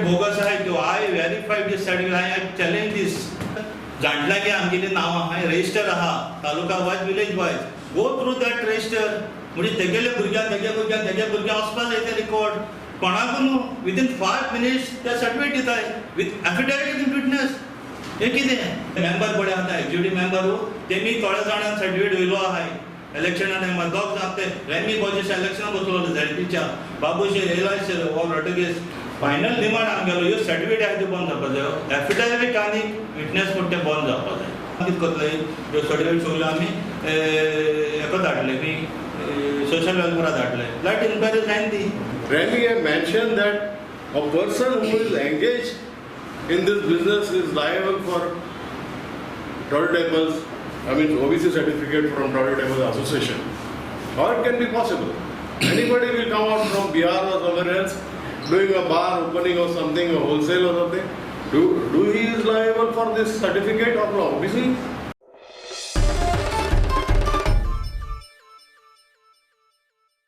Bogus आहाय त्यो. I verify this certificate. I challenge this. जाणलागे आमगेली नांवां आहाय, रजिस्टर आहा, taluka wise, village wise. Go through that register. म्हणजे तेगेले भुरग्यां, तेगे भुरग्यां, तेगे भुरग्यां वचपा जाय ते रिकॉर्ड. कोणाकू न्हू, विदीन 5 मिनिट्स ते सर्टिफिकेट दिताय विथ एफिडेवीट इन विटनेस. हे कितें मेंबर पळय आतां एक्झिक्युटीव मेंबर तेमी थोड्या जाणांक सर्टिफिकेट वयलो आहाय इलेक्शना टायमार. दोग जाण ते रेमी बॉजीस इलेक्शना बसलो झेडपीच्या, बाबूश एलायस हो रॉड्रिगीस. फायनल डिमांड आमगेलो, ह्यो सर्टिफिकेट आहा त्यो बंद जावपा जायो. एफिडेवीट आनी विटनेस म्हणटा ते बंद जावपा जाय. कितें करतले? ह्यो सर्टिफिकेट सगल्यो आमी हेका धाडले, मी सोशल वेलफेरा धाडले. लायट इन्क्वायरी जायन ती. Remy had mentioned that a person who is engaged in this business is liable for toilet tables, I mean OBC certificate from Toilet Tables Association. How it can be possible? Anybody will come out from Bihar or somewhere else doing a bar opening or something, or wholesale or something. Do he is liable for this certificate or no? OBC?